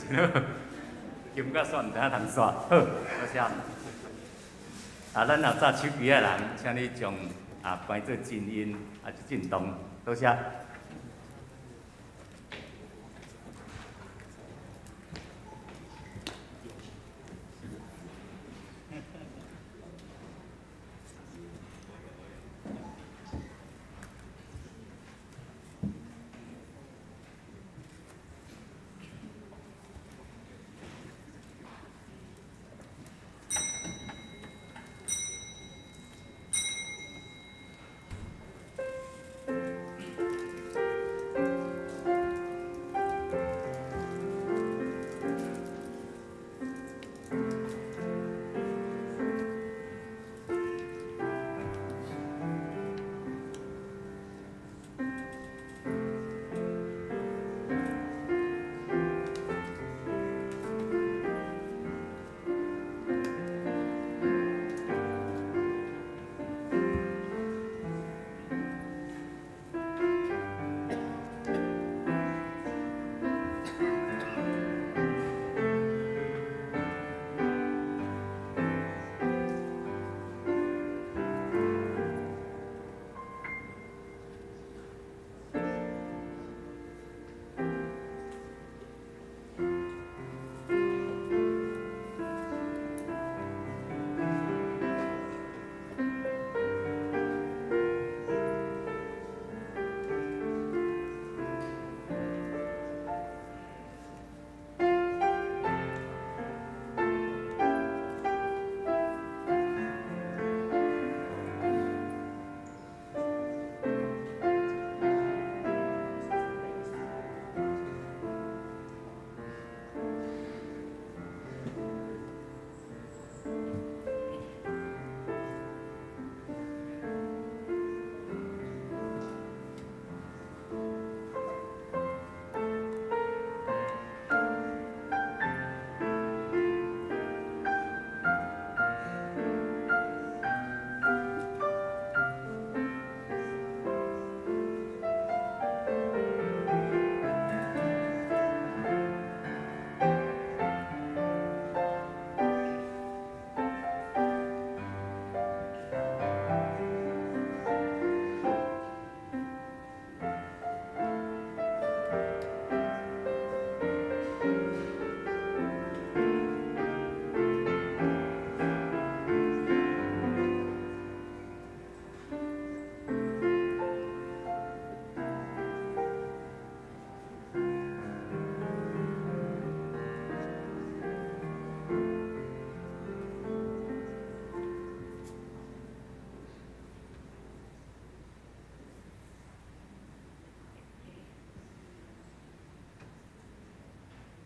真好，金甲煞毋知影通煞，好，多谢。啊，咱若扎手机的人，请你將關做靜音，抑是震動，多謝。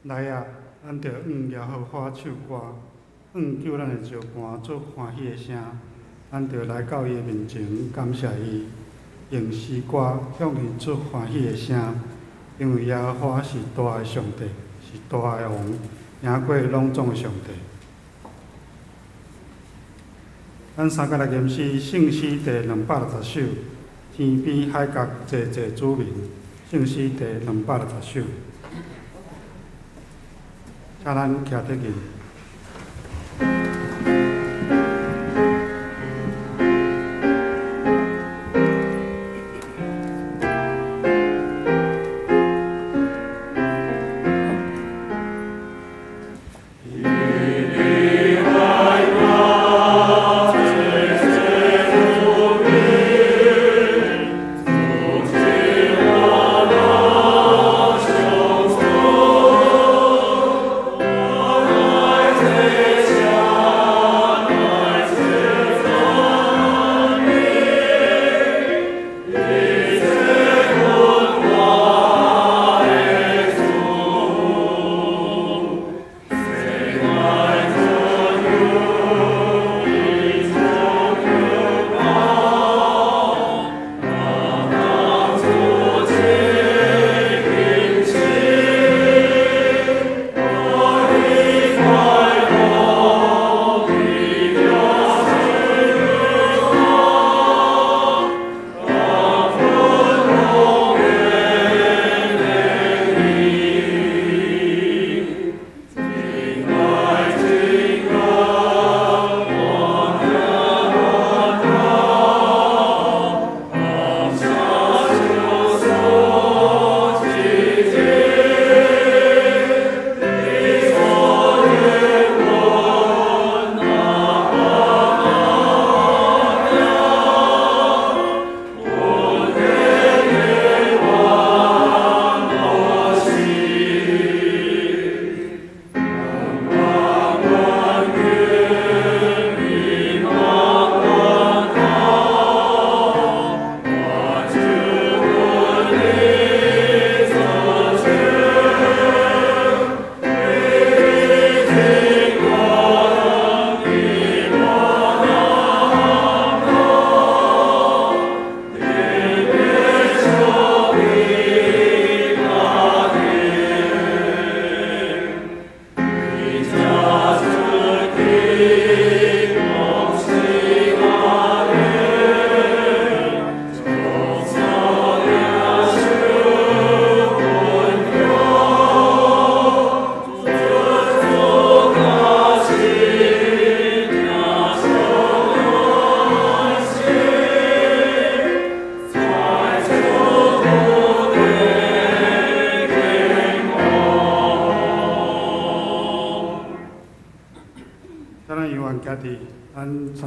來啊，咱著向耶和華唱歌，向救咱的石磐做歡喜的聲。咱著來到伊的面前，感謝伊，用詩歌向伊出歡喜的聲。因為耶和華是大的上帝，是大的王，贏過攏總的上帝。咱三個來吟詩，聖詩第260首，天邊海角濟濟子民，聖詩第260首。請咱徛起去。 Oh.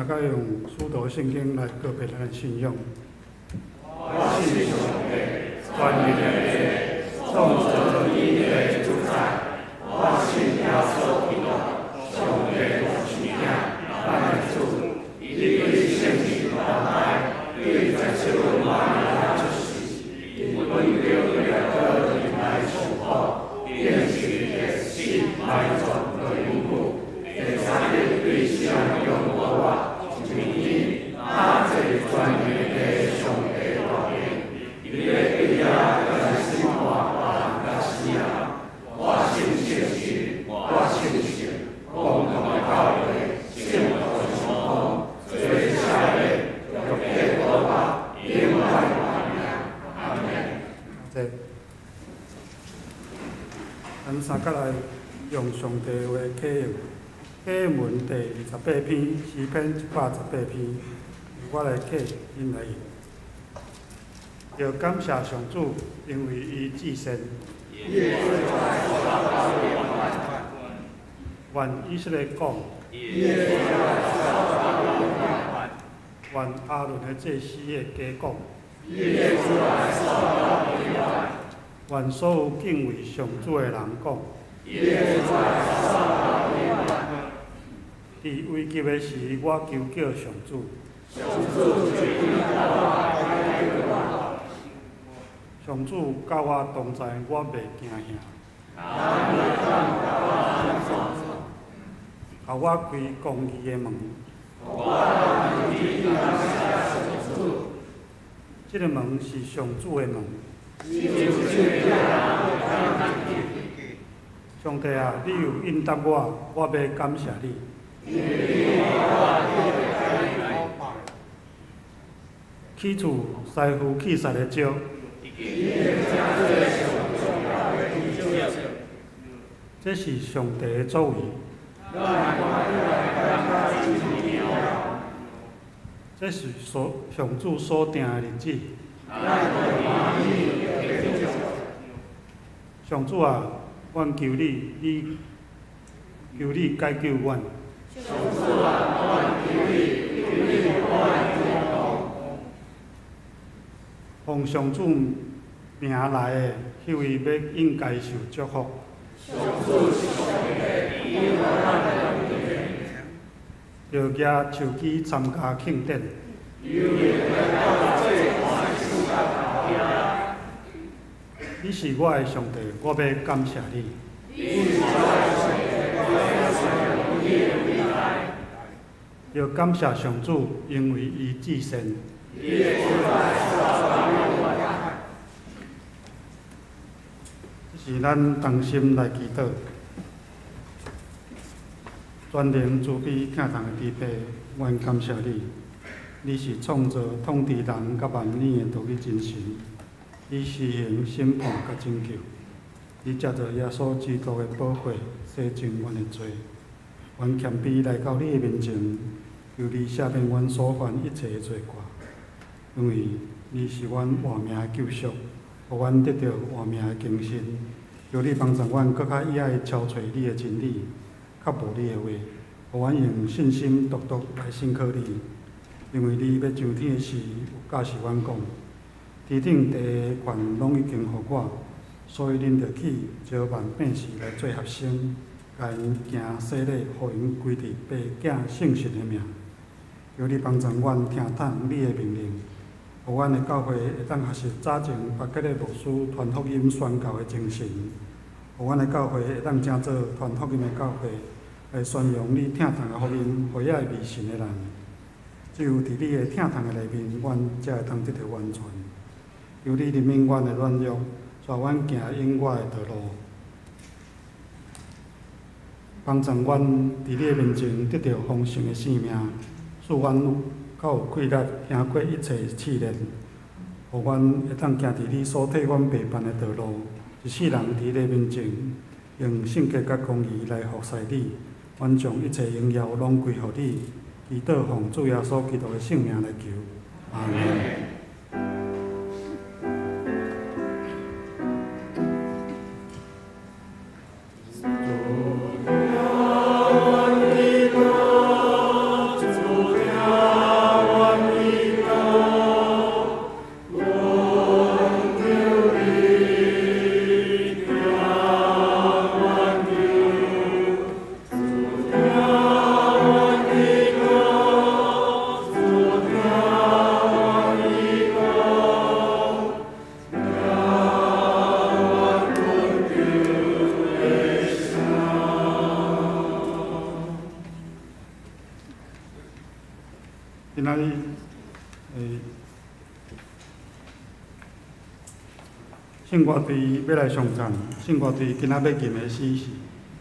角用使徒信經來告白咱的信仰。我信上帝，全能的父，創造天地的主宰。我信耶穌基督，上帝獨生子，咱的主。伊對聖靈投胎，對十七日瑪利亞出世，因本丟彼拉多來受苦，釘十字死埋葬落陰府，第三日對死人中復活，升天，踏坐全能的上帝大邊，伊欲對遐來審判活人佮死人。我信聖神，我信聖共同的教會，聖徒相通，罪赦免，肉體復活，永遠活命。阿門。這，咱三角來用上帝話啟應，啟應文第28篇，詩篇118篇，由我來啟，恁來應。著感謝上主，因為伊至善。願以色列講，願亞倫的祭司的家講，願所有敬畏上主的人講。佇危急的時，我求叫上主。上主佮我同在，我袂驚嚇。予我開公義的門。這个門是上主的門。上帝啊，你有應答我，我欲感謝你。起厝師傅去殺的石，這是上帝的作為。這是所上主所定的日子。上主啊，阮求你，你求你解救阮。奉上主名來的，彼位欲應該受祝福。著舉手機參加慶典。你是我的上帝，我欲感謝你。著感謝上主，因為伊至善。這是咱同心來祈禱。全能慈悲疼痛的天父，阮感謝你，你是創造統治人佮萬物的獨一真神，你施行審判佮拯救，你藉著耶穌基督的寶血洗淨阮的罪。阮謙卑來到你的面前，求你赦免阮所犯一切的罪過，因為你是阮活命的救贖，予阮得著活命的更新。求你幫助阮閣較喜愛朝揣你的真理，較無你的話，予阮用信心獨獨來信靠你。因為你欲上天的時，有教示阮講，天頂地的權攏已經予我，所以恁著去招萬百姓來做學生，共𪜶行洗禮，予𪜶歸佇父子聖神的名。求你幫助阮聽從你的命令，予阮的教會會當學習早前巴結的牧師傳福音宣教的精神，予阮的教會會當成做傳福音的教會，來宣揚你疼痛的福音，予遐個未信的人。只有佇你的疼痛的內面，阮才會當得著完全。求你憐憫阮的軟弱，帶阮行永遠的道路，幫助阮佇你的面前得著豐盛的生命，使阮較有氣力行過一切試煉，予阮會當行佇你所替阮備辦的道路，一世人佇你的面前用聖潔佮公義來服侍你。阮將一切榮耀攏歸予你，祈禱奉主耶穌基督的聖名來求，阿們。主今仔日，圣歌队欲来上场，圣歌队今仔欲吟的诗是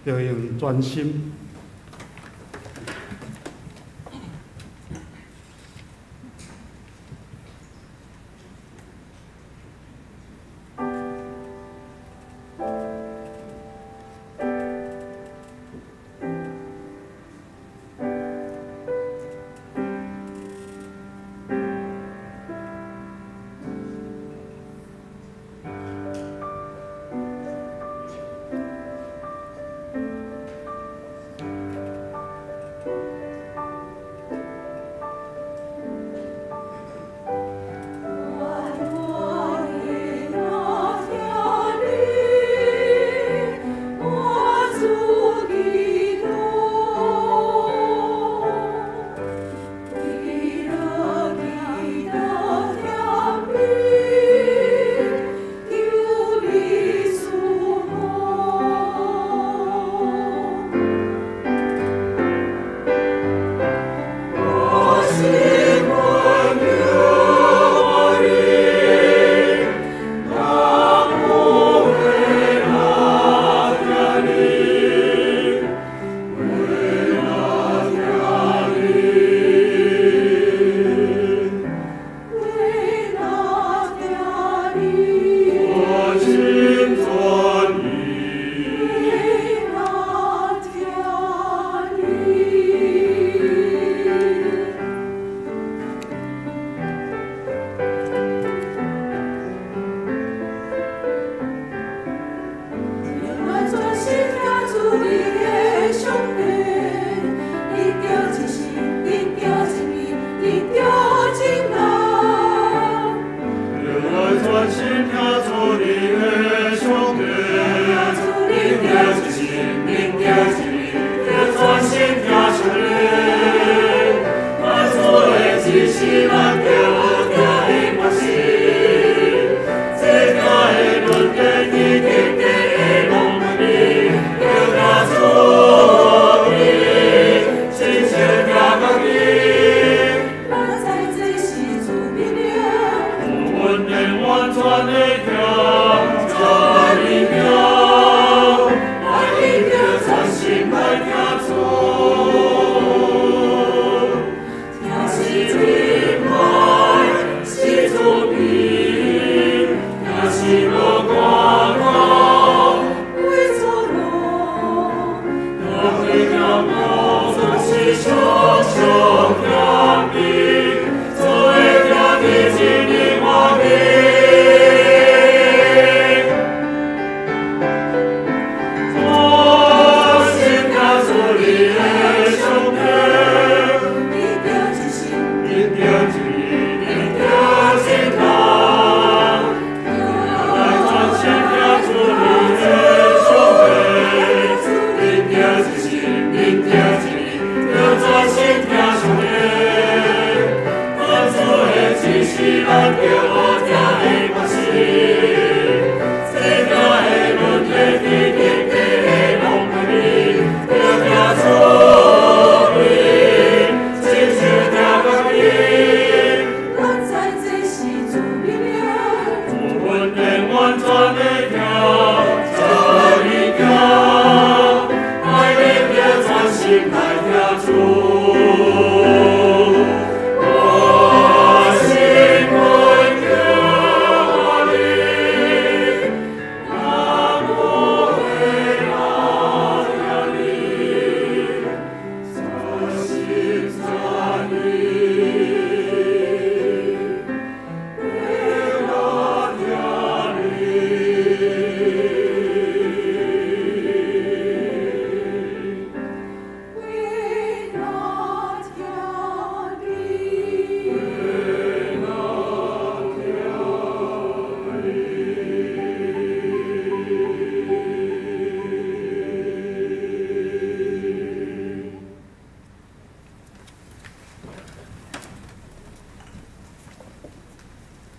著用专心。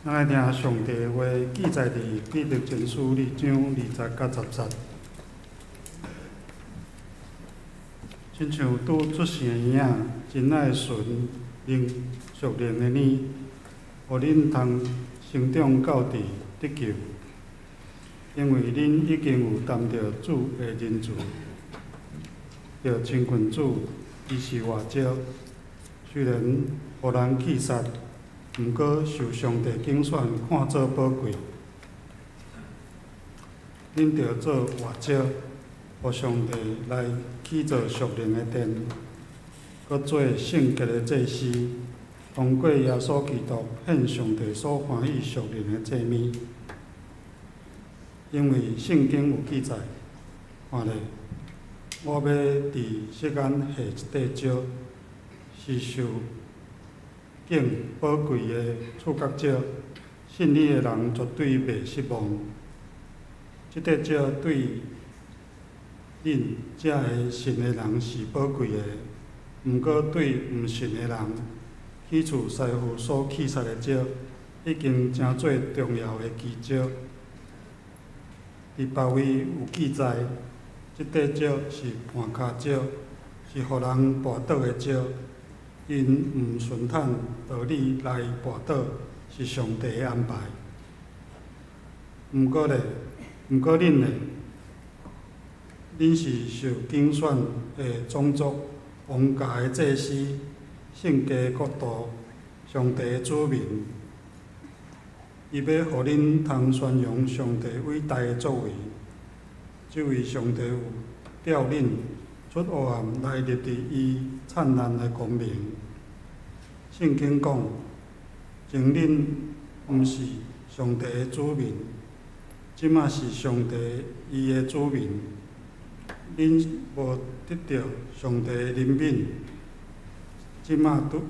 咱来听上帝的话，记载伫彼得前书2章20到10节。亲像拄出生的婴仔，真爱纯靈屬靈的奶，予恁通成長到佇得救。因為恁已經有擔著主的仁慈，著親近主，伊是活石，雖然予人棄殺，毋過受上帝揀選，看做寶貴。恁著做活石，予上帝來起造屬靈的殿，閣做聖潔的祭司，通過耶穌基督獻上帝所歡喜屬靈的祭物。因為聖經有記載，看咧，我欲佇錫安下一塊石，是受揀寶貴的柱角石，信伊的人絕對袂失望。這塊石對恁這个信的人是寶貴的，毋過對毋信的人，起厝師傅所棄殺的石，已經成做重要的基石。佇別位有記載，這塊石是絆跤石，是予人跋倒的石。𪜶毋順趁道理來跋倒，是上帝的安排。毋過咧，毋過恁咧，恁是受揀選的種族，王家的祭司，聖潔的國度，上帝的子民。伊欲予恁通宣揚上帝偉大的作為。這位上帝有召恁出黑暗來入佇伊燦爛的光明。聖經講，前恁毋是上帝的子民，這馬是上帝伊的子民。恁無得著上帝的憐憫，這馬拄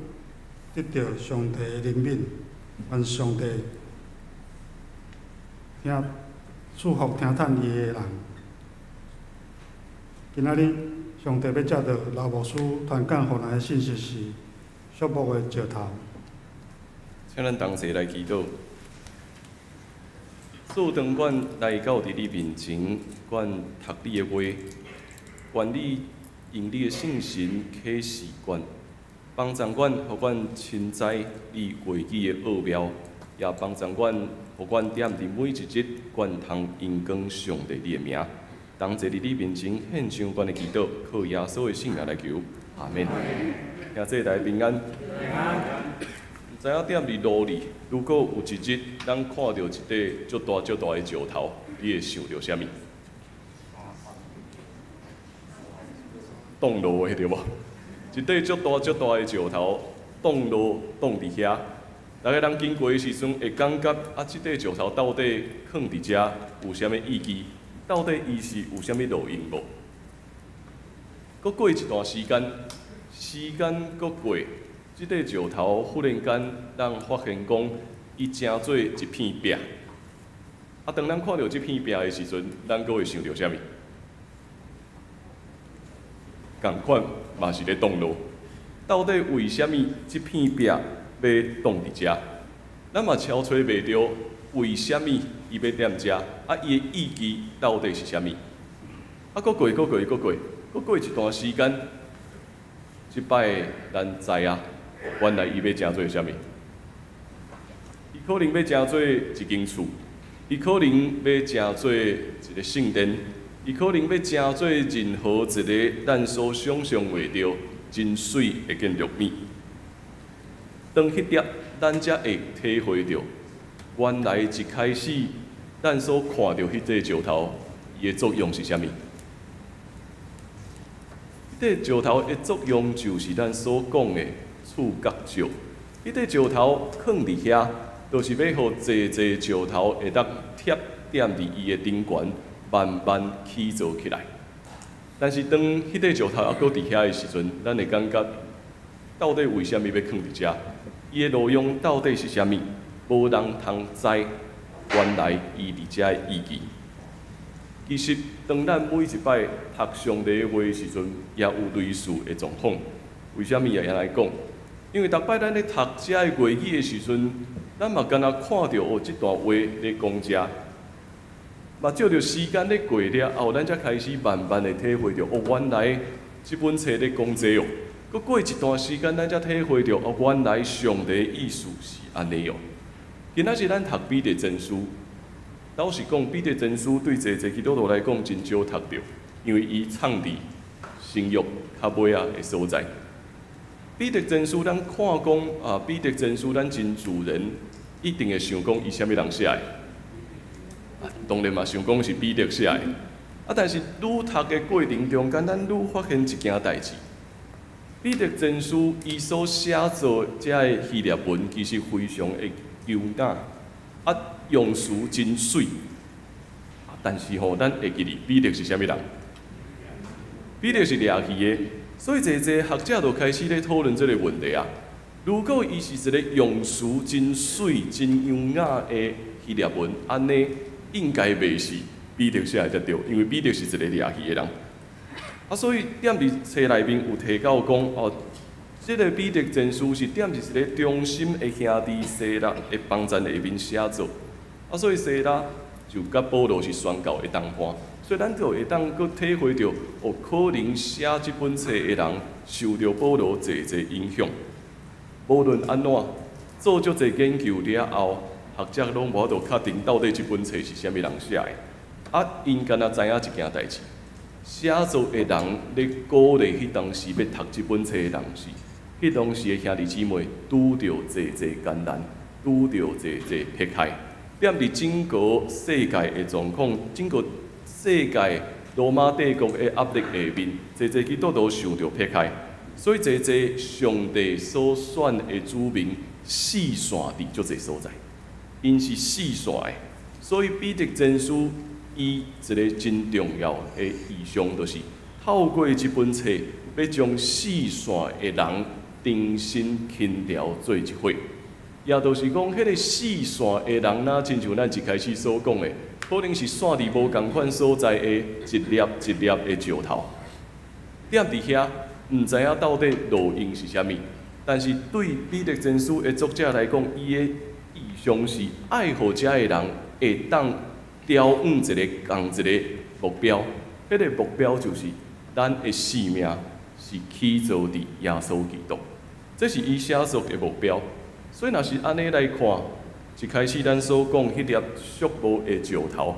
得著上帝的憐憫，願上帝聽賜福聽嘆伊的人。今仔日上帝欲藉著劉牧師傳講予咱的信息是屬木的石頭。請咱同齊來祈禱。主，當阮來到佇你面前，阮讀你的話，願你用你的聖神啟示阮，幫助阮，予阮深知你話語的奧妙，也幫助阮，予阮踮佇每一日，阮通榮光上帝你的名。同齊佇你面前獻上阮的祈禱，靠耶穌的聖名來求，阿們。兄弟大家平安。毋知影踮佇路裡，如果有一日咱看著一塊足大足大的石頭，你會想著啥物？擋路的對無？一塊足大足大的石頭，擋路擋佇遐，逐个人經過的時陣會感覺啊，這塊石頭到底囥佇遮有啥物意義？到底伊是有啥物路用無？閣過一段時間，時間閣過，這塊石頭忽然間，咱發現講，伊成做一片壁。啊，當咱看著這片壁的時陣，咱閣會想著啥物？仝款嘛是咧擋路。到底為啥物這片壁欲擋佇遮？咱嘛敲揣袂著，為啥物伊欲踮遮？啊，伊的意義到底是啥物？啊，閣過，閣過，閣過，閣過一段時間，這擺咱知影，原來伊欲成做啥物？伊可能欲成做一間厝，伊可能欲成做一个聖殿，伊可能欲成做任何一个咱所想像袂著真媠的建築物。當彼粒，咱才會體會著，原來一開始咱所看著彼塊石頭，伊的作用是啥物？彼塊石頭的作用就是咱所講的柱角石。彼塊石頭囥佇遐，就是欲予濟濟石頭會當貼踮佇伊的頂懸，慢慢起造起來。但是當彼塊石頭猶閣佇遐的時陣，咱會感覺到底為啥物欲囥佇遮？伊的路用到底是啥物？無人通知原來伊佇遮的意義。其實，當咱每一擺讀上帝的話的時陣，也有類似的狀況。為啥物會按呢講？因為逐擺咱咧讀遮的話語的時陣，咱嘛敢若看著哦，這段話咧講遮，嘛借著時間咧過了後，咱才開始慢慢的體會著哦，原來這本冊咧講這哦。閣過一段時間，咱才體會著哦，原來上帝的意思是按呢哦。今仔日咱讀彼得前書，老實講，彼得前書對濟濟基督徒來講真少讀著，因為伊藏佇新約較尾仔的所在。彼得前書咱看講啊，彼得前書咱真自然一定會想講伊啥物人寫的，啊，當然嘛想講是彼得寫的。啊，但是愈讀的過程中間，咱愈發現一件代誌。彼得前書伊所寫作這个希臘文，其實非常的優雅，啊，用詞真媠。啊，但是吼，咱會記得彼得是啥物人？彼得是掠魚的，所以濟濟學者就開始咧討論這个問題啊。如果伊是一个用詞真媠、真優雅的希臘文，按呢應該袂是彼得寫的才對，因為彼得是一个掠魚的人。啊，所以踮佇冊內面有提到講，哦，這个彼得前書是踮佇一个忠心的兄弟西拉的幫贊下面寫作。啊，所以西拉就佮保羅是宣教的同伴，所以咱就會當閣體會著，哦，可能寫這本冊的人受著保羅濟濟影響。無論按怎，做足濟研究了後，學者攏無法度確定到底這本冊是啥物人寫的。啊，𪜶敢若知影一件代誌，寫作的人咧鼓勵彼當時欲讀這本冊的人是，彼當時的兄弟姊妹拄著濟濟艱難，拄著濟濟迫害。踮佇整個世界的狀況，整個世界羅馬帝國的壓力下面，濟濟基督徒受著迫害，所以濟濟上帝所選的子民四散佇足濟所在，𪜶是四散的。所以彼得前書伊一个真重要的異象，就是透過這本冊，欲將四散的人重新牽牢做一伙。也就是講，彼个四散的人，若親像咱一開始所講的，可能是散佇無仝款所在的一粒一粒的石頭。踮佇遐，毋知影到底路用是啥物，但是對彼得前書的作者來講，伊的意向是愛予遮的人會當朝向一个仝一个目標，彼个目標就是咱的生命是起造佇耶穌基督，這是伊寫作的目標。所以，若是按呢來看，一開始咱所講彼粒屬無的石頭，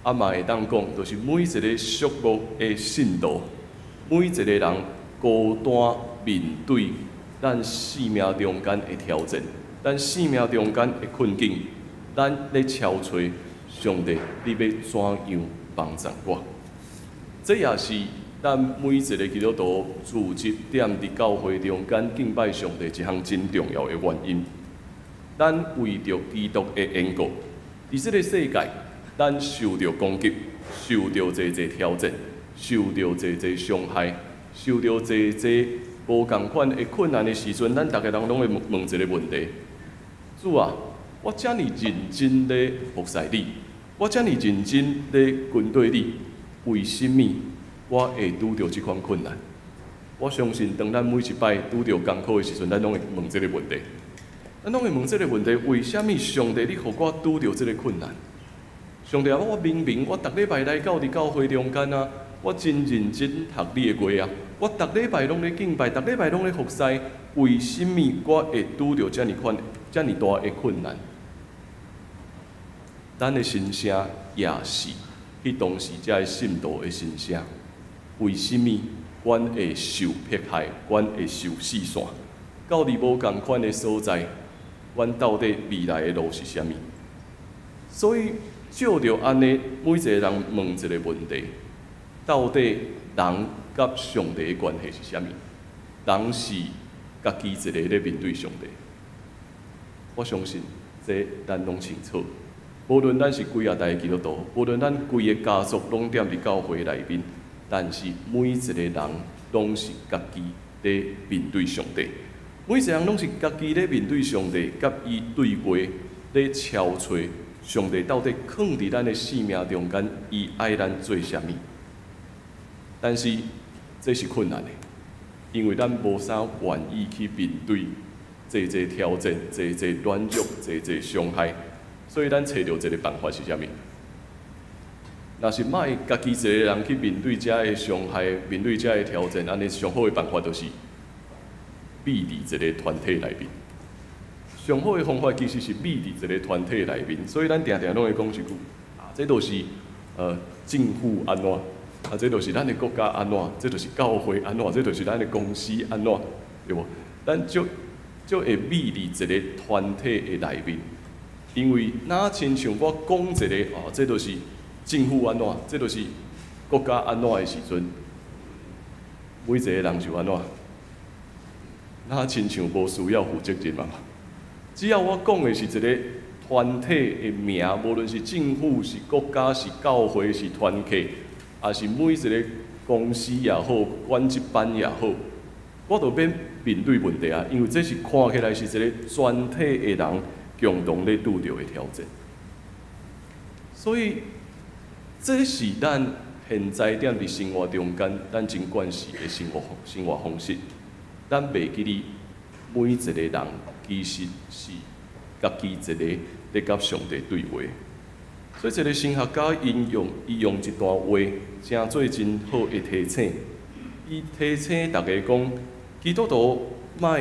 啊嘛會當講，就是每一个屬無的信徒，每一个人孤單面對咱生命中間的挑戰，咱生命中間的困境，咱咧敲揣上帝，你欲怎樣幫助我？這也是咱每一个基督徒組織踮佇教會中間敬拜上帝一項真重要的原因。咱為著基督的緣故，佇這个世界，咱受著攻擊，受著濟濟挑戰，受著濟濟傷害，受著濟濟無仝款的困難的時陣，咱逐个人攏會問問一个問題：主啊，我遮爾認真咧服侍你，我遮爾認真咧跟綴你，為什麼我會拄著這款困難？我相信，當咱每一擺拄著艱苦的時陣，咱攏會問這个問題。咱攏會問這个問題：為什麼上帝你予我拄著這个困難？上帝啊，我明明我逐禮拜來到佇教會中間啊，我真認真讀你的話啊，我逐禮拜攏咧敬拜，逐禮拜攏咧服侍，為什麼我會拄著遮爾款、遮爾大的困難？咱的心聲也是彼當時遮个信徒的心聲。為什麼阮會受迫害？阮會受四散？到佇無仝款的所在，阮到底未來的路是啥物？所以借著按呢，每一个人問一个問題：到底人佮上帝的關係是啥物？人是家己一个咧面對上帝。我相信這咱攏清楚。無論咱是幾仔代的基督徒，無論咱規个家族攏踮佇教會內面，但是每一个人攏是家己咧面對上帝。每一個人攏是家己咧面對上帝，佮伊對話，咧敲揣上帝到底囥佇咱的生命中間，伊愛咱做啥物？但是這是困難的，因為咱無啥願意去面對濟濟挑戰、濟濟軟弱、濟濟傷害，所以咱揣著一个辦法是啥物？若是莫家己一个人去面對遮个傷害，面對遮个挑戰，按呢上好的辦法就是覕佇一个團體內面。上好的方法其實是覕佇一個團體內面，所以咱定定攏會講一句，啊，這就是政府按怎，啊，這就是咱的國家按怎，這就是教會按怎，這就是咱的公司按怎，對無？咱足足會覕佇一個團體的內面，因為若親像我講一個，哦，這就是政府按怎，這就是國家按怎的時陣，每一個人就按怎，若親像無需要負責任嘛。只要我講的是一個團體的名，無論是政府、是國家、是教會、是團契，抑是每一個公司也好，管職班也好，我都免面對問題啊，因為這是看起來是一個全體的人共同咧拄著的挑戰。所以，這是咱現在踮佇生活中間，咱真慣勢的生活方式。咱袂記得每一個人其實是家己一個咧佮上帝對話。所以，一個神學家伊用一段話，成做真好的提醒。伊提醒大家講，基督徒莫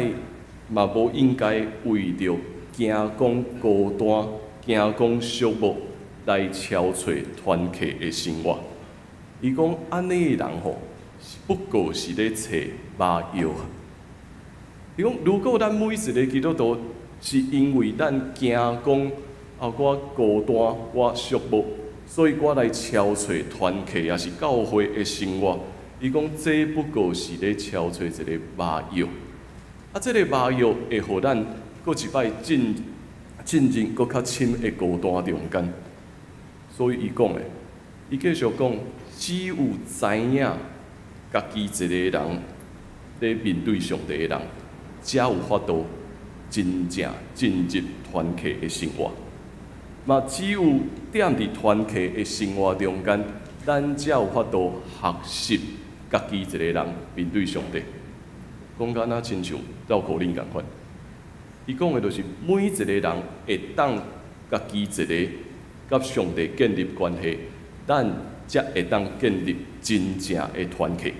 嘛無應該為著驚講孤單、驚講寂寞來超揣團契的生活。伊講按呢的人吼，不過是咧揣麻藥。伊講，如果咱每一個基督徒是因為咱驚講啊，我孤單，我寂寞，所以我來超揣團契，抑是教會的生活。伊講，這不過是咧超揣一個麻藥。啊，這個麻藥會予咱閣一擺進入閣較深的孤單中間。所以伊講的，伊繼續講，只有知影家己一個人咧面對上帝的人，才有法度真正進入團契的生活。嘛，只有踮佇團契的生活中間，咱才有法度學習家己一個人面對上帝。講甲若親像繞口令仝款。伊講的就是每一個人會當家己一個佮上帝建立關係，咱才會當建立真正的團契。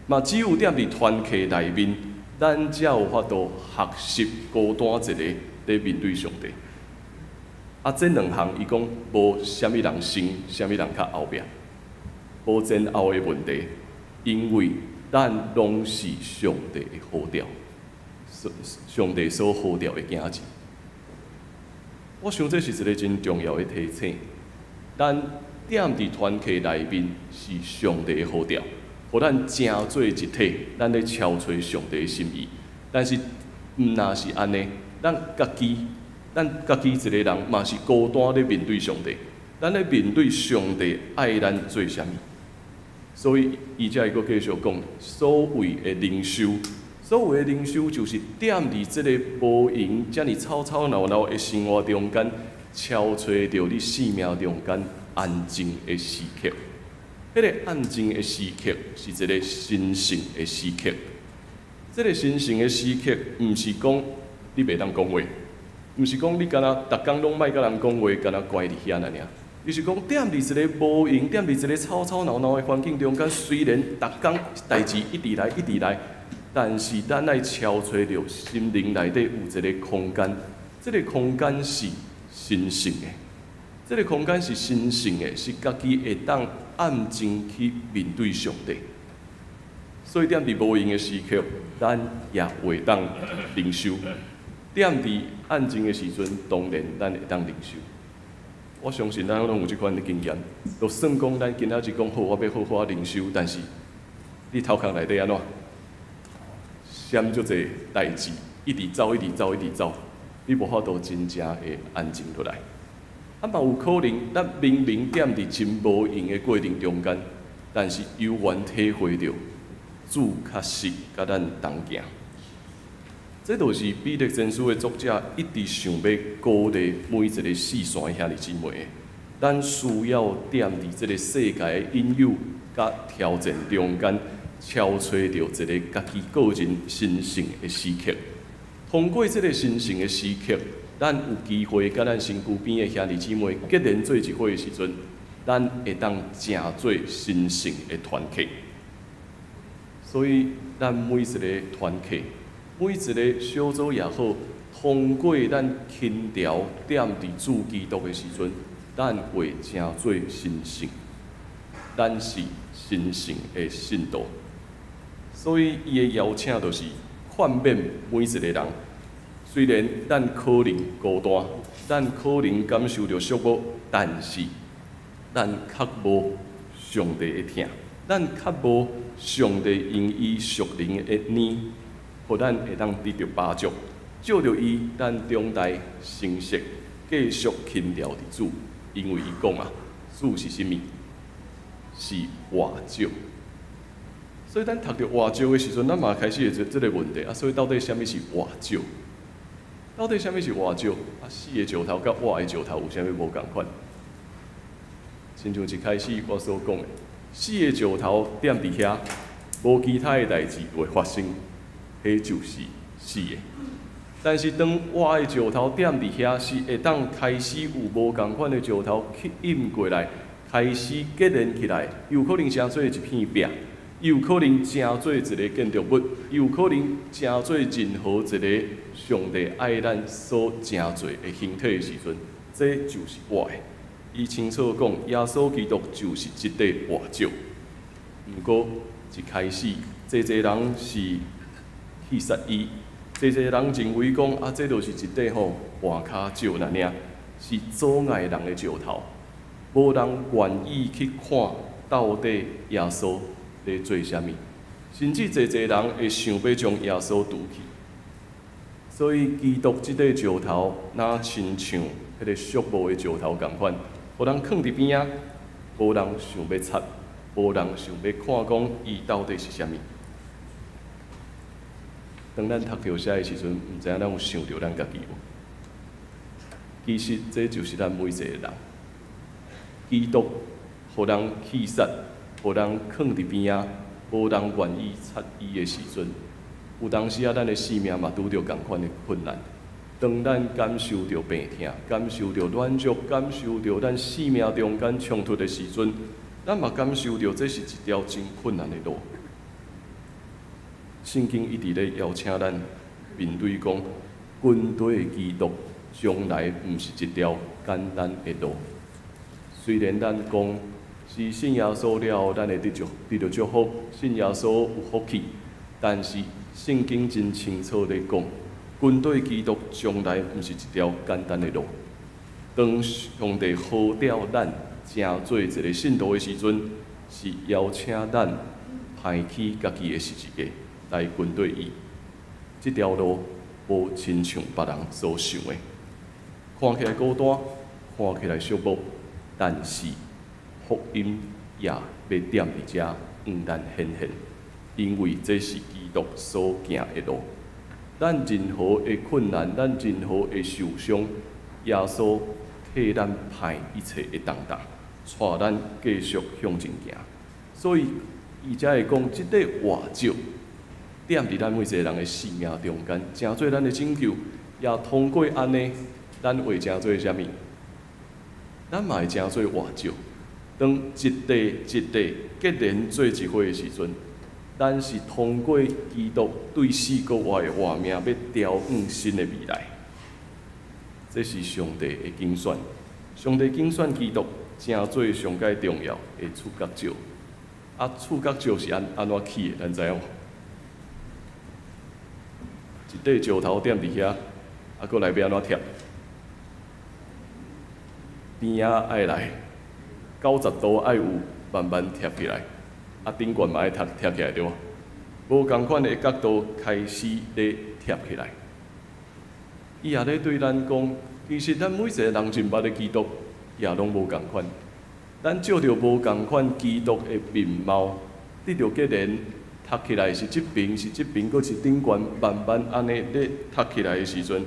嘛，只有踮佇團契內面，咱才有法度學習孤單一個咧面對上帝。啊，這兩項伊講無啥物人先，啥物人較後壁，無前後的問題，因為咱攏是上帝的呼召，上帝所呼召的囝兒。我想這是一個真重要的提醒。咱踮佇團契內面是上帝的呼召，予咱成做一體，咱咧超揣上帝的心意。但是毋若是按呢，咱家己一個人嘛是孤單咧面對上帝，咱咧面對上帝愛咱做啥物。所以伊才會閣繼續講，所謂的靈修，所謂的靈修就是踮佇這个無閒、遮爾吵吵鬧鬧的生活中間，超揣著你生命中間安靜的時刻。彼個安靜的時刻是一個神聖的時刻。這個神聖的時刻，毋是講你袂當講話，毋是講你敢若逐工攏莫佮人講話，敢若關佇遐爾爾。伊是講，踮佇一个無閒、踮佇一個吵吵鬧鬧的環境中間，雖然逐工代誌一直來、一直來，但是咱愛超揣著心靈內底有一個空間，這個空間是神聖的，這個空間是神聖的，是家己會當按靜去面對上帝。所以踮佇無閒的時刻，咱也會當靈修；踮佇按靜的時陣，當然咱會當靈修。我相信咱攏有這款的經驗，就算講咱今仔日講好，我欲好好靈修，但是你頭殼內底按怎？閃足濟代誌，一直走，一直走，一直走，你無法度真正會安靜落來。啊，嘛有可能，咱明明踮佇真無閒的過程中間，但是猶原體會著主確實佮咱同行。這就是彼得前書的作者一直想欲鼓勵每一個四線的兄弟姊妹的。咱需要踮佇這个世界的引誘佮挑戰中間，超揣著一个家己個人神聖的時刻。通過這个神聖的時刻，咱有機會佮咱身軀邊的兄弟姊妹結連做一伙的時陣，咱會當成做神聖的團契。所以，咱每一个團契，每一个小組也好，通過咱輕調踮佇主基督的時陣，咱會成做神聖，咱是神聖的信徒。所以，伊的邀請就是勸勉每一個人。雖然咱可能孤單，咱可能感受著寂寞，但是咱較無上帝的疼，咱較無上帝用伊屬靈的奶，予咱會當得著飽足。藉著伊，咱長大成熟，繼續輕牢佇主，因為伊講啊，主是啥物？是活石。所以咱讀著活石的時陣，咱嘛開始會這個問題啊。所以到底啥物是活石？到底啥物是活石？啊，死的石頭佮活的石頭有啥物無仝款？親像一開始我所講的，死的石頭踮佇遐，無其他的代誌會發生，彼就是死的。但是當活的石頭踮佇遐，是會當開始有無仝款的石頭吸引過來，開始結連起來，有可能成做一片壁，有可能成做一個建築物，有可能成做任何一個上帝愛咱所成做的形體的時陣，這就是活的。伊清楚講，耶穌基督就是這塊活石。毋過一開始，濟濟人是棄殺伊，濟濟人認為講啊，這就是一塊吼絆跤石爾爾，是阻礙人的石頭，無人願意去看到底耶穌咧做啥物，甚至濟濟人會想欲將耶穌除去。所以基督這塊石頭，若親像彼个寂寞的石頭仝款，予人囥佇邊仔，無人想欲插，無人想欲看，講伊到底是啥物。當咱讀著這的時陣，毋知影咱有想著咱家己無？其實這就是咱每一個人。基督予人棄殺，予人囥佇邊仔，無人願意插伊的時陣，有當時啊，咱的生命嘛拄著仝款的困難。當咱感受著病痛，感受著軟弱，感受著咱生命中間衝突的時陣，咱嘛感受著這是一條真困難的路。聖經一直咧邀請咱面對講，跟隨基督將來毋是一條簡單的路。雖然咱講是信耶穌了後，咱會得著祝福，信耶穌有福氣，但是聖經真清楚咧講，跟隨基督將來毋是一條簡單的路。當上帝呼召咱成做一个信徒的時陣，是邀請咱拋棄家己的十字架來跟隨伊。這條路無親像別人所想的，看起來孤單，看起來寂寞，但是福音也欲踮佇遮向咱顯現，因為這是基督所行的路。咱任何的困難，咱任何的受傷，耶穌替咱排一切的重擔，帶咱繼續向前行。所以，伊才會講，這塊活石踮佇咱每一個人的生命中間，成做咱的拯救，也通過按呢，咱會成做啥物？咱嘛會成做活石。當一塊一塊結連做一伙的時陣，咱是通過基督對死閣活的活命，欲調往新的未來。這是上帝的揀選，上帝揀選基督，成做上蓋重要的柱角石。啊，柱角石是按怎起的？咱知影無？一塊石頭踮佇遐，啊，閣來欲按怎貼？邊仔愛來90度愛有慢慢貼起來，啊，頂懸嘛愛貼貼起來對無？無仝款的角度開始咧貼起來。伊也咧對咱講，其實咱每一個人認捌的基督，也攏無仝款。咱照著無仝款基督的面貌，得著結連，讀起來是這邊是這邊，閣是頂懸，慢慢按呢咧讀起來的時陣，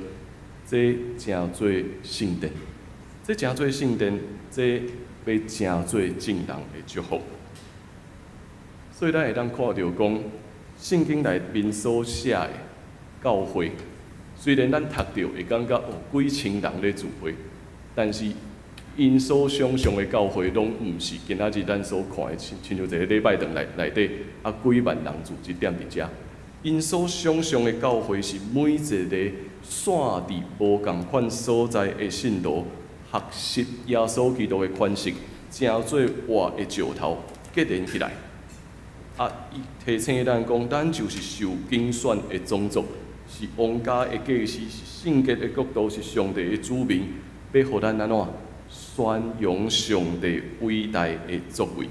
這成做聖殿，這成做聖殿，這欲成做眾人的祝福。所以咱會當看著講，聖經內面所寫的教會，雖然咱讀著會感覺哦幾千人咧聚會，但是 𪜶所想象的教會，攏毋是今仔日咱所看的，親像一个禮拜堂內底啊幾萬人聚集踮佇遮。𪜶所想象的教會是每一个散佇無仝款所在的信徒，學習耶穌基督的款式，成做活的石頭結連起來。啊，伊提醒咱講，咱就是受揀選的種族，是王家的祭司，是聖潔的國度，是上帝的子民，欲予咱按怎宣揚上帝偉大的作為。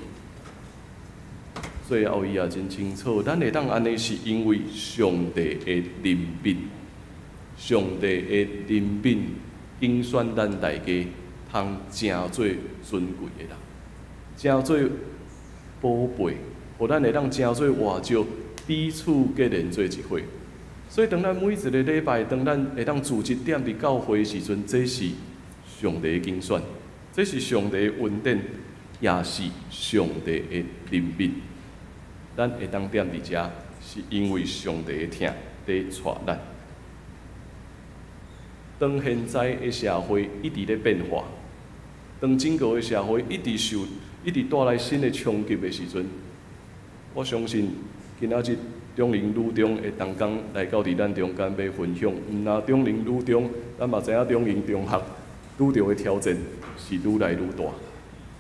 最後，伊也真清楚，咱會當按呢，是因為上帝的憐憫，上帝的憐憫揀選咱大家，通成做尊貴的人，成做寶貝，予咱會當成做活石，彼此結連做一伙。所以，當咱每一个禮拜，當咱會當組織踮佇教會的時陣，這是上帝的揀選，這是上帝的恩典，也是上帝的憐憫。咱會當踮佇遮，是因為上帝的疼佇帶咱。當現在的社會一直咧變化，當整個的社會一直受、一直帶來新的衝擊的時陣，我相信今仔日中寧女中的同工來到佇咱中間欲分享，毋若中寧女中，咱嘛知影中營中學拄著的挑戰是愈來愈大。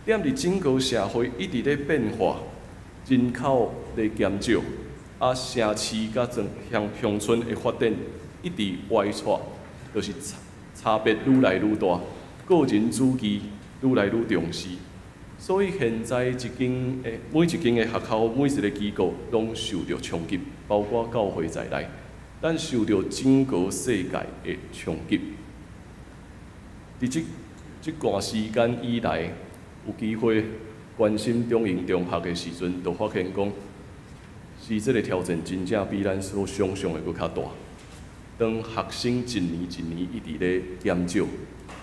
踮佇整個社會一直咧變化，人口咧減少，啊，城市佮鄉村的發展一直歪錯，就是差別愈來愈大，個人主義愈來愈重視，所以現在一間的每一間的學校，每一个機構攏受著衝擊，包括教會在內，咱受著整個世界的衝擊。佇這段時間以來，有機會關心中營中學的時陣，就發現講，是這个挑戰真正比咱所想象的閣較大。當學生一年一年一直咧減少，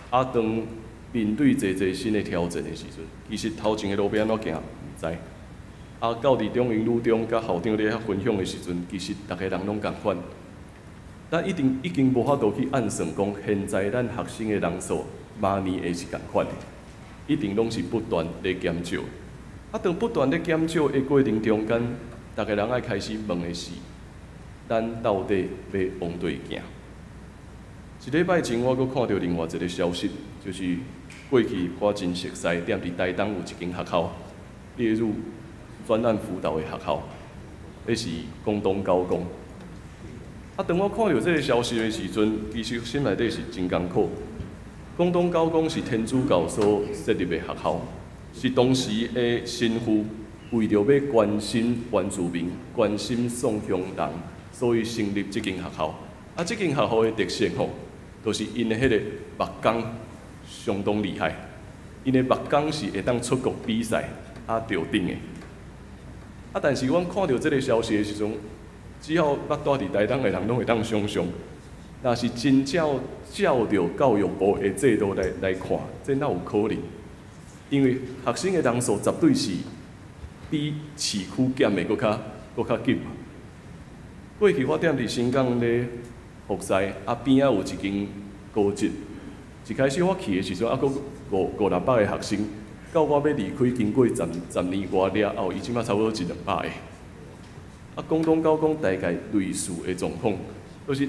啊，當面對濟濟新的挑戰的時陣，其實頭前的路欲按怎行，毋知。啊，到佇中營女中佮校長咧遐分享的時陣，其實逐个人攏仝款。咱一定已經無法度去按算講，現在咱學生的人數，明年會是仝款的，一定攏是不斷咧減少。啊，當不斷咧減少的過程中間，逐个人愛開始問的是，咱到底欲往佗行？一禮拜前，我閣看著另外一个消息，就是過去我真熟似，踮佇台東有一間學校，列入專案輔導的學校，彼是廣東高工。啊，當我看著這个消息的時陣，其實心內底是真艱苦。廣東高工是天主教所設立的學校，是當時的神父為著欲關心原住民、關心宋鄉人，所以成立這間學校。啊，這間學校的特色吼，就是𪜶的彼个木工相當厲害，𪜶的木工是會當出國比賽啊得獎的。啊，但是阮看著這个消息的時陣，只要捌蹛佇台東的人攏會當想像，若是真正照著教育部的制度來看，這哪有可能？因為學生的人數絕對是比市區減的閣較緊嘛。過去我踮佇新港咧服侍，啊邊仔有一間高職。一開始我去的時陣，猶閣五六百个學生，到我欲離開，經過十年外了後，伊這馬差不多一兩百个。啊，廣東高工大概類似的狀況，就是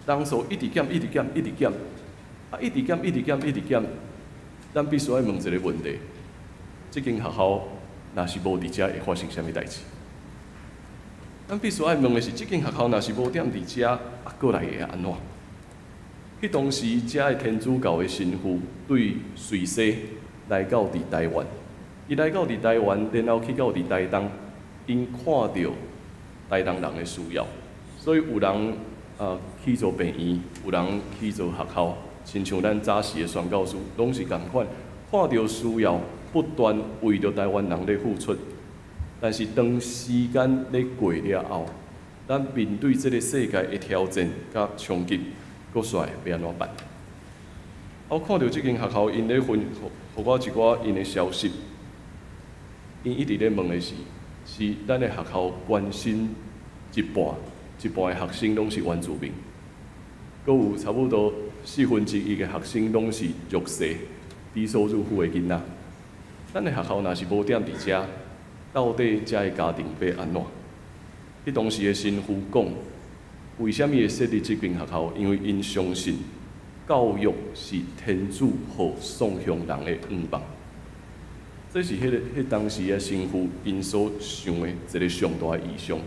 人數一直減，一直減，一直減，啊，一直減，一直減，一直減。咱必須愛問一个問題：這間學校若是無佇遮，會發生啥物代誌？咱必須愛問的是，這間學校若是無踮佇遮，啊，過來會按怎？彼當時，遮的天主教的神父對瑞士來到佇台灣，伊來到佇台灣，然後去到佇台東，𪜶看著台東人的需要，所以有人起做病院，有人起做學校，親像咱早時的宣教師，攏是仝款，看著需要，不斷為著台灣人咧付出。但是當時間咧過了後，咱面對這个世界的挑戰佮衝擊，閣煞欲按怎辦？我看著這間學校，𪜶咧分，予我一寡𪜶的消息，𪜶一直咧問的是，是咱的學校關心一半，一半的學生攏是原住民，閣有差不多1/4的學生攏是弱勢，低收入戶的囡仔。咱的學校若是無踮佇遮，到底遮的家庭欲按怎？彼當時的神父講，為啥物會設立這間學校？因為𪜶相信教育是天主予喪鄉人的願望。這是彼當時的神父𪜶所想的一個上大的異象。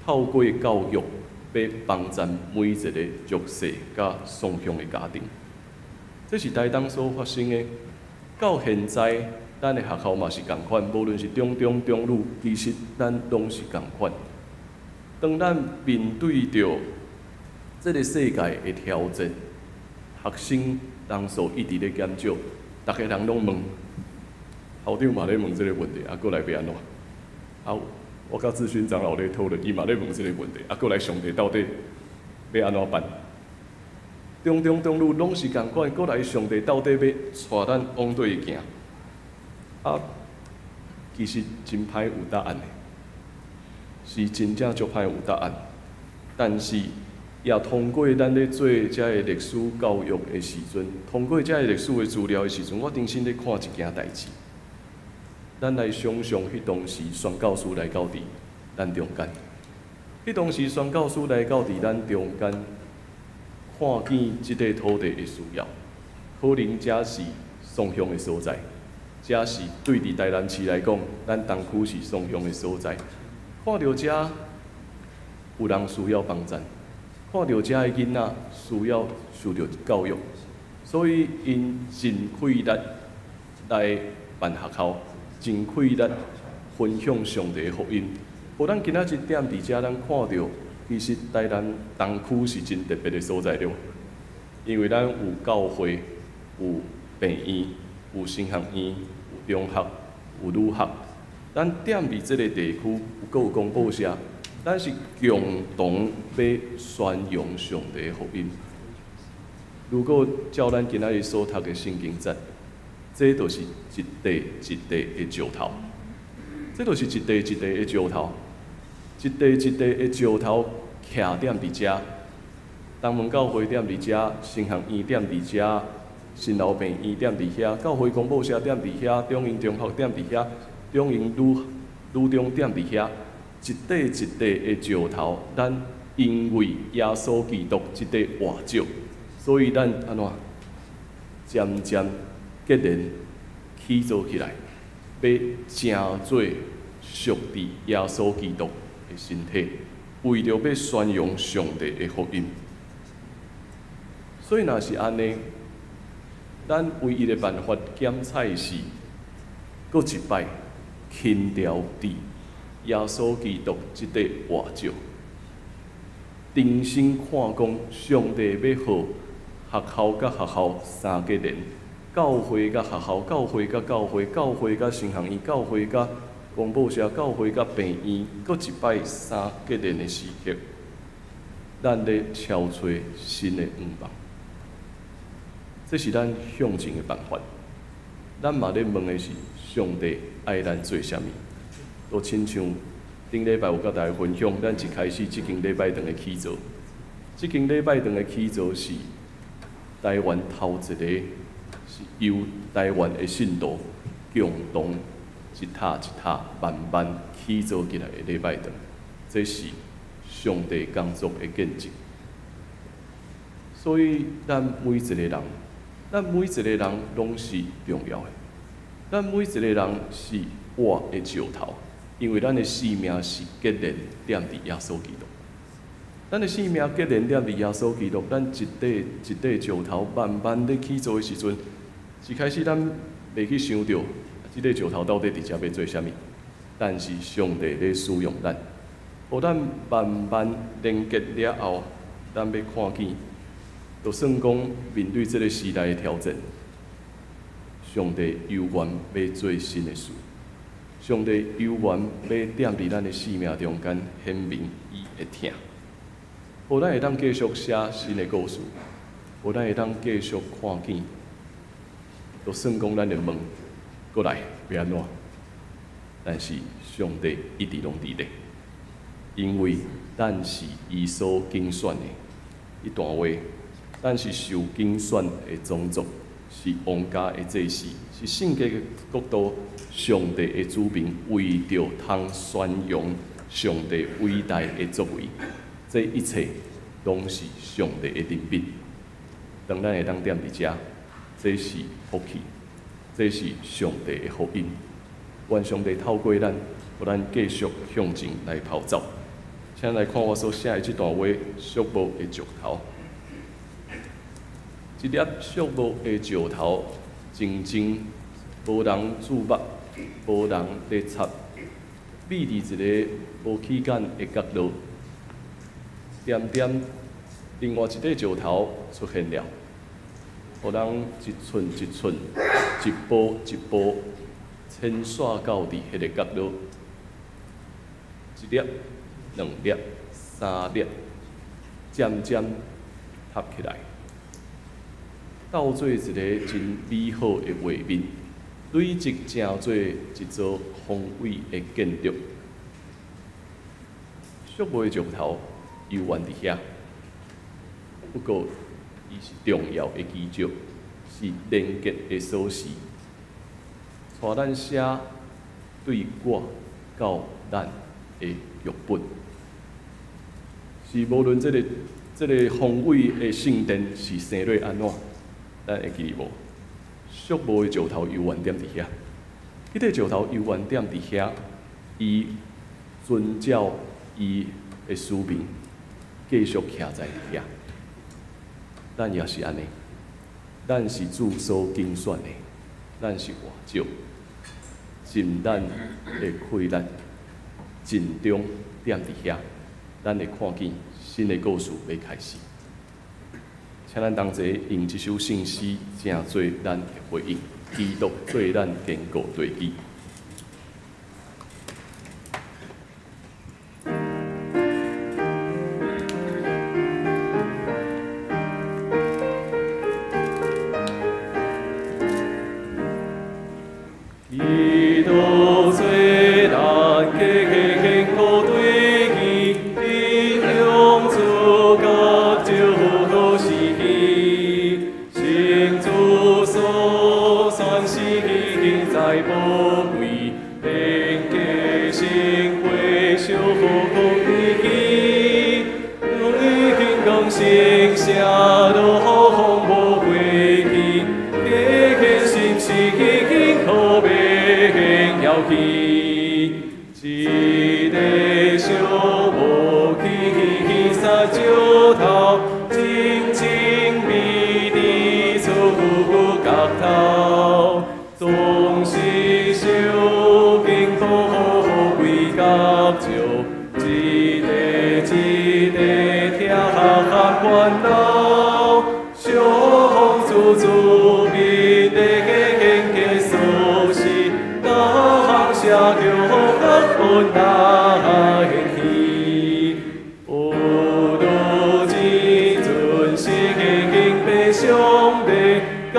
透過教育，欲幫贊每一個弱勢佮喪鄉的家庭。這是台東所發生的。到現在，咱的學校嘛是仝款，無論是中中、中女，其實咱攏是仝款。當咱面對著這個世界的挑戰，學生人數一直咧減少，逐个人攏問，校長嘛咧問這個問題，啊，過來欲按怎？啊，我佮志勳長老咧討論，伊嘛咧問這個問題，啊，過來上帝到底欲按怎辦？中中、中女攏是仝款，過來上帝到底欲帶咱往佗行？啊，其實真歹有答案的，是真正足歹有答案。但是，也通過咱咧做遮个歷史教育的時陣，通過遮个歷史的資料的時陣，我重新咧看一件代誌。咱來想像，彼當時宣教師來到佇咱中間，彼當時宣教師來到佇咱中間，看見這塊土地的需要，可能遮是喪鄉的所在。遮是對佇台南市來講，咱東區是喪鄉的所在。看著遮有人需要幫贊，看著遮的囡仔需要受著教育，所以𪜶盡氣力來辦學校，盡氣力分享上帝的福音。予咱今仔日踮佇遮，咱看著其實台南東區是真特別的所在對無？因為咱有教會，有病院，有神學院，有中學，有女學。咱踮佇這個地區，閣有公報社，咱是共同欲宣揚上帝的福音。如果照咱今仔日所讀的聖經節，這就是一塊一塊的石頭，這就是一塊一塊的石頭，一塊一塊的石頭徛踮佇遮，東門教會踮佇遮，神學院踮佇遮，新老病院踮佇遐，教會公報社踮佇遐，中英中學踮佇遐，中英女女中踮佇遐，一塊一塊的石頭，咱因為耶穌基督這塊活石，所以咱按怎漸漸結連起造起來，欲成做屬佇耶穌基督的身體，為著欲宣揚上帝的福音。所以若是按呢，咱唯一的辦法檢採是，閣一擺輕牢佇耶穌基督這塊活石，重新看講上帝欲予學校佮學校三結連，教會佮學校，教會佮教會，教會佮神學院，教會佮公報社，教會佮病院，閣一擺三結連的時刻，咱咧敲揣新的願望。這是咱向前的辦法。咱嘛咧問的是上帝愛咱做啥物？都親像頂禮拜有佮大家分享，咱一開始這間禮拜堂的起造，這間禮拜堂的起造是台灣頭一个，是由台灣的信徒共同一塔一塔慢慢起造起來的禮拜堂，這是上帝工作的見證。所以，咱每一個人，咱每一個人攏是重要的。咱每一個人是活的石頭，因為咱的生命是結連踮佇耶穌基督。咱的生命結連踮佇耶穌基督，咱一塊一塊石頭慢慢咧起造的時陣，一開始咱袂去想著，這塊石頭到底佇遮欲做啥物？但是上帝咧使用咱，予咱慢慢連結了後，咱欲看見，就算講面對這個時代的挑戰，上帝猶原欲做新的事，上帝猶原欲踮佇咱的生命中間顯明伊的疼，予咱會當繼續寫新的故事，予咱會當繼續看見，就算講咱會問，閣來欲按怎？但是上帝一直攏佇咧，因為咱是伊所揀選的。彼段話，咱是受揀選的種族，是王家的祭司，是圣洁的国度，上帝的子民，为著通宣扬上帝伟大的作为，这一切攏是上帝的怜悯。當咱會當踮佇遮，這是福氣，這是上帝的福音。願上帝透過咱，予咱繼續向前來跑走。請來看我所寫的這段話：寂寞的石頭，一粒寂寞的石頭，靜靜無人注目，無人咧插，覕佇一個無起眼的角落。恬恬，另外一塊石頭出現了，予人一寸一寸、一步一步牽紲到佇彼个角落。一粒、兩粒、三粒，漸漸合起來，鬥做一個真美好的畫面，累積成做一座宏偉的建築。寂寞的石頭猶原佇遐，不過伊是重要的基石，是連結的鎖匙，帶咱寫對我到咱的劇本。是無論這個宏偉的聖殿是生做按怎，咱會記得無？寂寞的石頭猶原踮佇遐，彼個石頭猶原踮佇遐，伊遵照伊的使命，繼續徛在遐。咱也是按呢，咱是主所揀選的，咱是活石，盡咱的氣力，盡忠踮佇遐，咱會看見新的故事欲開始。請咱同齊用這首聖詩，成做咱的回應，基督做咱堅固地基。基督做咱堅固地基，弟兄主角就是彼，聖主所選實在寶貴，連結成為相共的基，永光成聖路無過去，堅心是可免搖去，一个寂寞起三石頭，靜靜覕佇厝角頭，總是相經寶貴甲石，一塊一塊拆關老，上主慈悲的堅決鎖匙，感謝叫阮來去。有如這陣聖經白上帝，感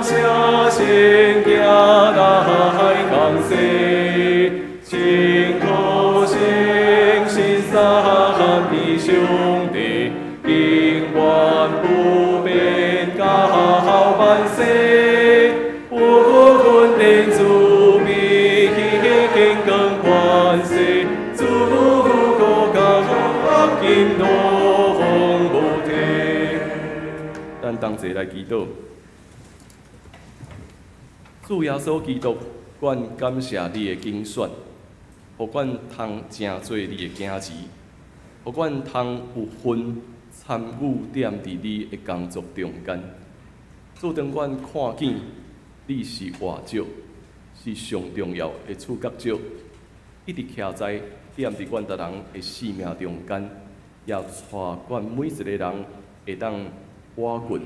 謝聖行來降世，清可相信三的上帝，永遠不變到萬世。恩典慈悲堅強權勢，主國家金攏無退。咱同齊來祈禱。主耶穌基督，阮感謝你的揀選，予阮通成做你的囝兒，予阮通有份參與踮佇你的工作中間。主，當阮看見你是活石，是上重要的柱角石，一直徛在踮佇阮逐人的生命中間，也帶阮每一個人會當倚近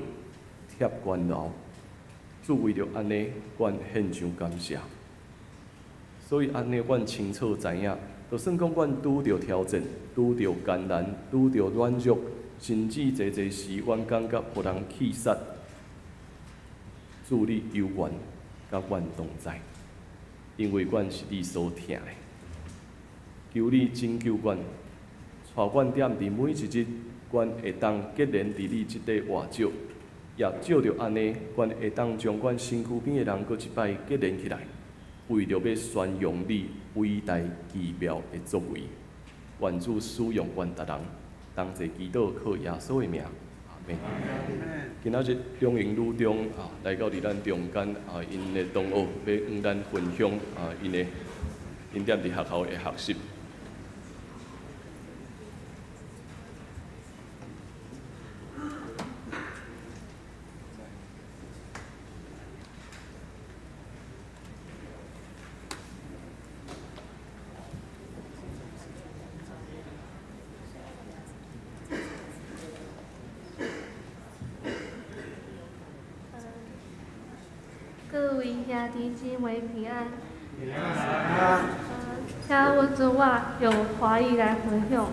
貼懸牢。主為著按呢，阮獻上感謝。所以按呢，阮清楚知影，就算講阮拄著挑戰、拄著艱難、拄著軟弱，甚至濟濟時，阮感覺予人棄殺，主你猶原佮阮同在，因為阮是你所疼的。求你拯救阮，帶阮踮佇每一日，阮會當結連佇你這塊活石，也藉著按呢，阮會當將阮身軀邊的人閣一擺結連起來，為著欲宣揚你偉大奇妙的作為。願主使用阮逐人，同齊祈禱靠耶穌的名，阿們。今仔日中營女中啊，來到佇咱中間啊，𪜶的同學欲向咱分享啊，𪜶的𪜶踮佇學校的學習。各位兄弟姊妹平安。請允准我用華語來分享。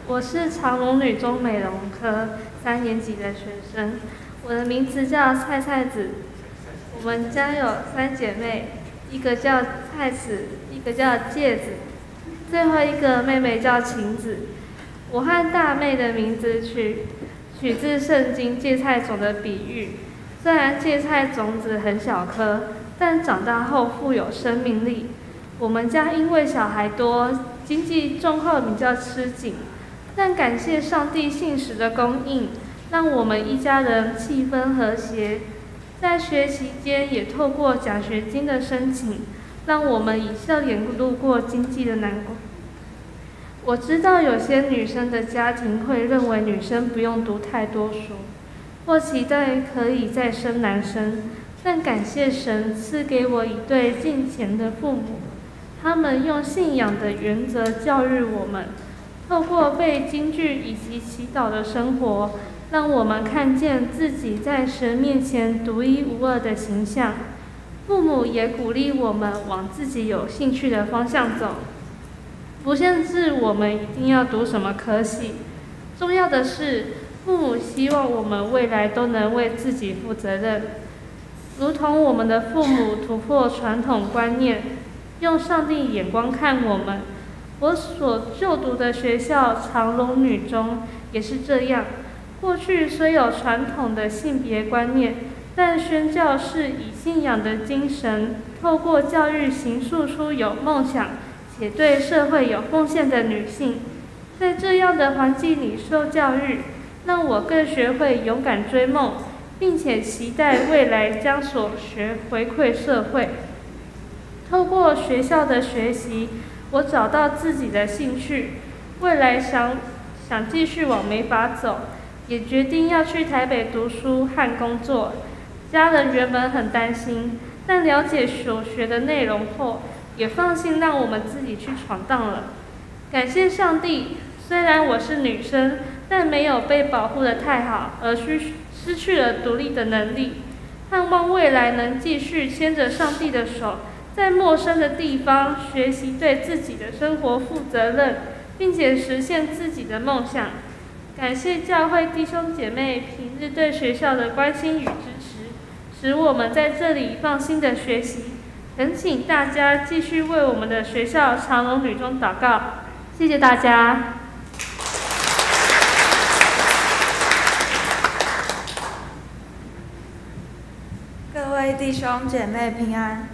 我是長榮女中美容科三年級的學生，我的名字叫蔡菜子。我們家有三姐妹，一個叫菜子，一個叫芥子，最後一個妹妹叫晴子。我和大妹的名字取自聖經芥菜種的比喻。雖然芥菜種子很小顆，但長大後富有生命力。我們家因為小孩多，經濟狀況比較吃緊，但感謝上帝信實的供應，讓我們一家人氣氛和諧。在學期間，也透過獎學金的申請，讓我們以笑臉度過經濟的難關。我知道有些女生的家庭會認為女生不用讀太多書，或期待可以再生男生，但感謝神賜給我一對敬虔的父母，他們用信仰的原則教育我們，透過背經句以及祈禱的生活，讓我們看見自己在神面前獨一無二的形象。父母也鼓勵我們往自己有興趣的方向走，不限制我們一定要讀什麼科系。重要的是，父母希望我們未來都能為自己負責任，如同我們的父母突破傳統觀念，用上帝眼光看我們。我所就讀的學校長榮女中也是這樣。過去雖有傳統的性別觀念，但宣教是以信仰的精神，透過教育形塑出有夢想且對社會有奉獻的女性。在這樣的環境裡受教育，讓我更學會勇敢追夢，並且期待未來將所學回饋社會。透過學校的學習，我找到自己的興趣，未來想繼續往美髮走，也決定要去台北讀書和工作。家人原本很擔心，但了解所學的內容後，也放心讓我們自己去闖蕩了。感謝上帝，雖然我是女生，但沒有被保護得太好，而失去了獨立的能力。盼望未來能繼續牽著上帝的手，在陌生的地方學習對自己的生活負責任，並且實現自己的夢想。感謝教會弟兄姐妹平日對學校的關心與支持，使我們在這裡放心的學習。懇請大家繼續為我們的學校長榮女中禱告，謝謝大家。各位弟兄姐妹平安，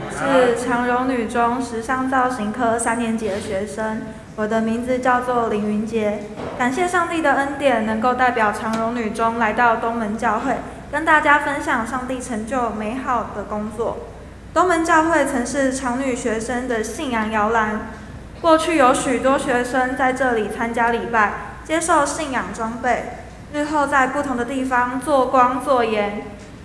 我是長榮女中時尚造型科三年級的學生，我的名字叫做林雲杰。感謝上帝的恩典，能夠代表長榮女中來到東門教會，跟大家分享上帝成就美好的工作。東門教會曾是長女學生的信仰搖籃，過去有許多學生在這裡參加禮拜，接受信仰裝備，日後在不同的地方做光做鹽。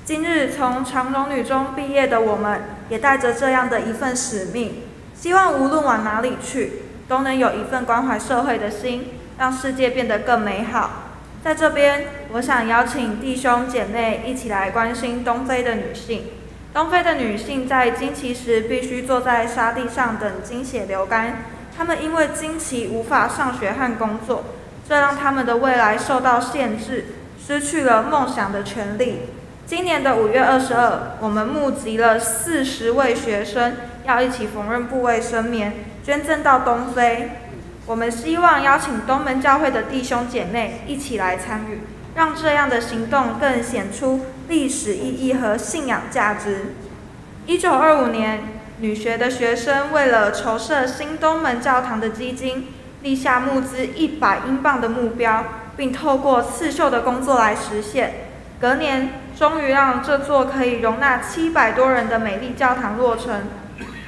今日從長榮女中畢業的我們，也帶着這樣的一份使命，希望無論往哪裡去，都能有一份關懷社會的心，讓世界變得更美好。在這邊，我想邀請弟兄姐妹一起來關心東非的女性。東非的女性在經期時必須坐在沙地上等經血流乾，她們因為經期無法上學和工作，這讓她們的未來受到限制，失去了夢想的權利。今年的5月22，我們募集了40位學生，要一起縫紉布衛生棉，捐贈到東非。我們希望邀請東門教會的弟兄姐妹一起來參與，让这样的行动更显出历史意义和信仰价值。1925年，女学的学生为了筹设新东门教堂的基金，立下募资100英镑的目标，并透过刺绣的工作来实现。隔年，终于让这座可以容纳700多人的美丽教堂落成。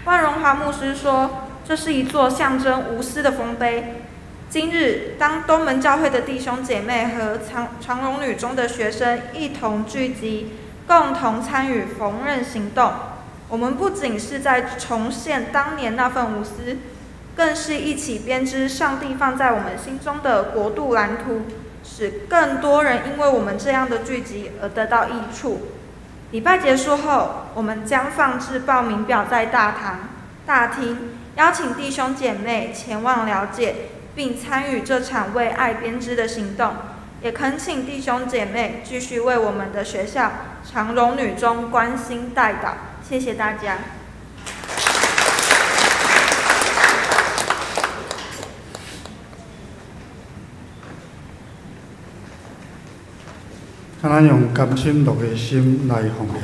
万荣华牧师说：“这是一座象征无私的丰碑。”今日，当东门教会的弟兄姐妹和长长荣女中的学生一同聚集，共同参与缝纫行动，我们不仅是在重现当年那份无私，更是一起编织上帝放在我们心中的国度蓝图，使更多人因为我们这样的聚集而得到益处。礼拜结束后，我们将放置报名表在大堂、大厅，邀请弟兄姐妹前往了解，并参与这场为爱编织的行动。也恳请弟兄姐妹继续为我们的学校长荣女中关心代祷。谢谢大家。请咱用甘心乐的心来奉献。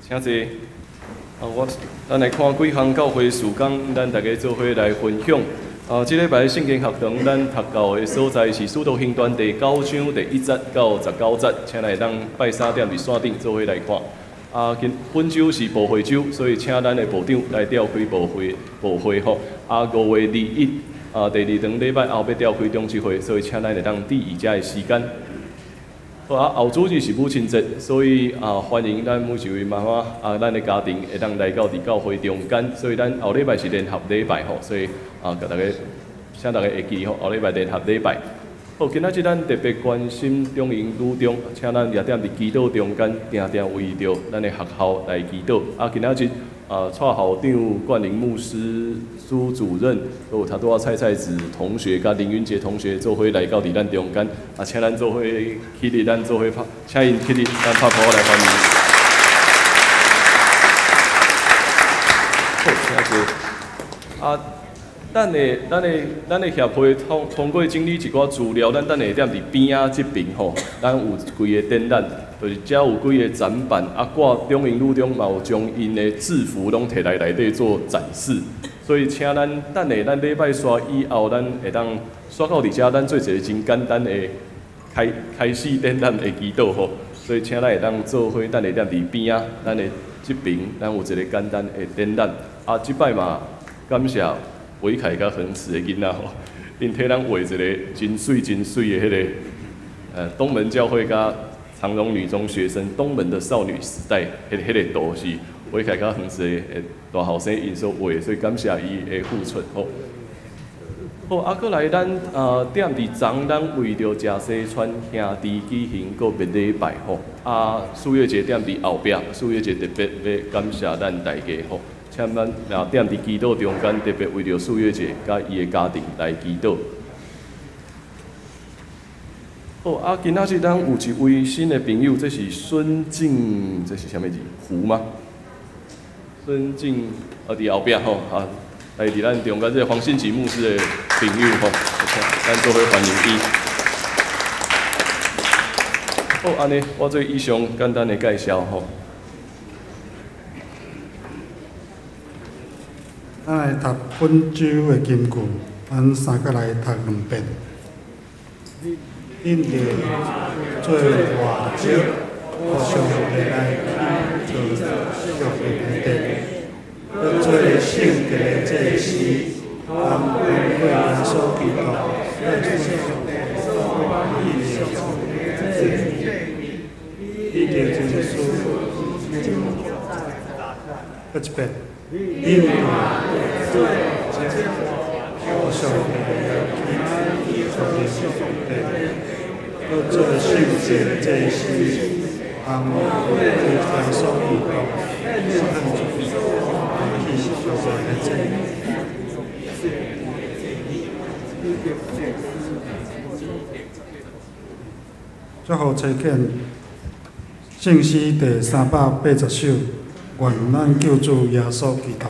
请坐。啊，咱来看几项教会事工，咱大家做伙来分享。啊，這禮拜聖經學堂咱讀到的所在是《使徒行傳》第9章第1節到19節，請來當拜三點佇線頂做伙來看。啊，今本週是報會週，所以請咱的部長來召開報會吼。啊，5月21，啊，第二場禮拜後欲召開長執會，所以請咱會當注意遮的時間。好啊，後主日是母親節，所以啊，歡迎咱每一位媽媽啊，咱的家庭會當來到佇教會中間，所以咱後禮拜是聯合禮拜吼，所以啊，共大家請大家會記吼，後禮拜聯合禮拜。好，今仔日咱特別關心中營女中，請咱也踮佇祈禱中間，定定為著咱的學校來祈禱。啊，今仔日蔡校长、冠霖牧师、苏主任，阁有头拄仔蔡菜子同学佮林云杰同学做伙来到伫咱中间，啊，请咱做伙起立，咱做伙拍，请𪜶起立，咱拍鼓来欢迎。好，请坐。啊，咱的协会通过整理一寡资料，咱等下踮伫边仔这边吼，咱有几个展览，就是遮有几个展板，啊，挂中营女中嘛有将𪜶的制服拢提来内底做展示，所以请咱等下咱礼拜煞以后，咱会当煞到伫遮，咱做一个真简单的开始展览的祈祷吼，所以请咱会当做伙等下踮伫边仔，咱的这边咱有一个简单的展览，啊，这摆嘛感谢维凯佮恒慈的囡仔吼，𪜶替咱画一个真媠真媠的彼个，东门教会佮长荣女中学生东门的少女时代，彼个图是维凯佮恒慈的大后生𪜶所画的，所以感谢伊的付出吼。好，啊，阁来咱踮伫昨，咱为著谢西川兄弟举行告别礼拜吼。啊，四月节踮伫后壁，四月节特别欲感谢咱大家吼。请咱也踮伫祈祷中间，特别为著四月节佮伊的家庭来祈祷。好，啊，今仔日咱有一位新的朋友，这是孙静，这是啥物字？胡吗？孙静，啊，伫后壁吼，啊，来伫咱中间这个黄信吉牧师的朋友吼，咱做伙欢迎伊。好，按呢，我做以上简单的介绍吼。咱来读本周的金句，咱三个来读两遍。恁著做活石，予上帝来起造属灵的殿，阁做圣洁的祭司，通通过耶稣基督，得上帝所欢喜的祭。彼得前书，阁一遍。恁著做予上帝来起造属灵的殿，阁做圣洁的祭司，通过耶稣基督，得欢喜属灵的祭。最后找见圣诗第380首，愿咱救主耶稣基督。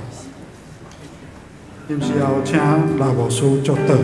临时后，请赖牧师祝祷。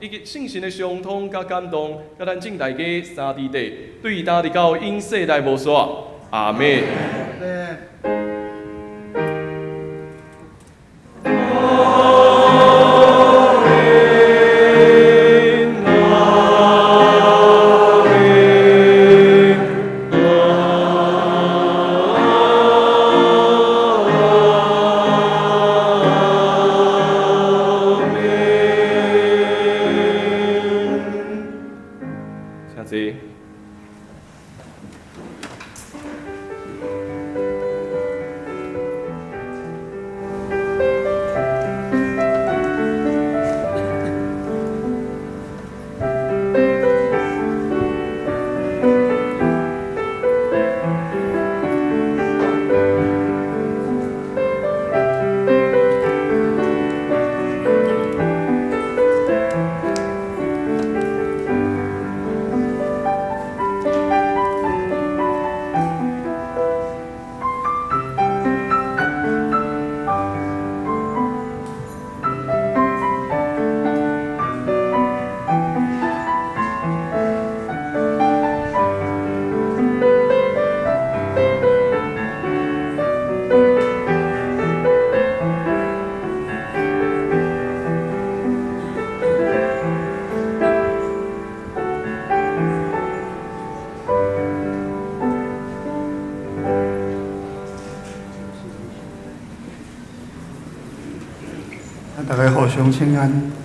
以及圣神的相通佮感动，佮咱众大家三弟弟，对今直到永世代无煞。阿们。逐家互相請安。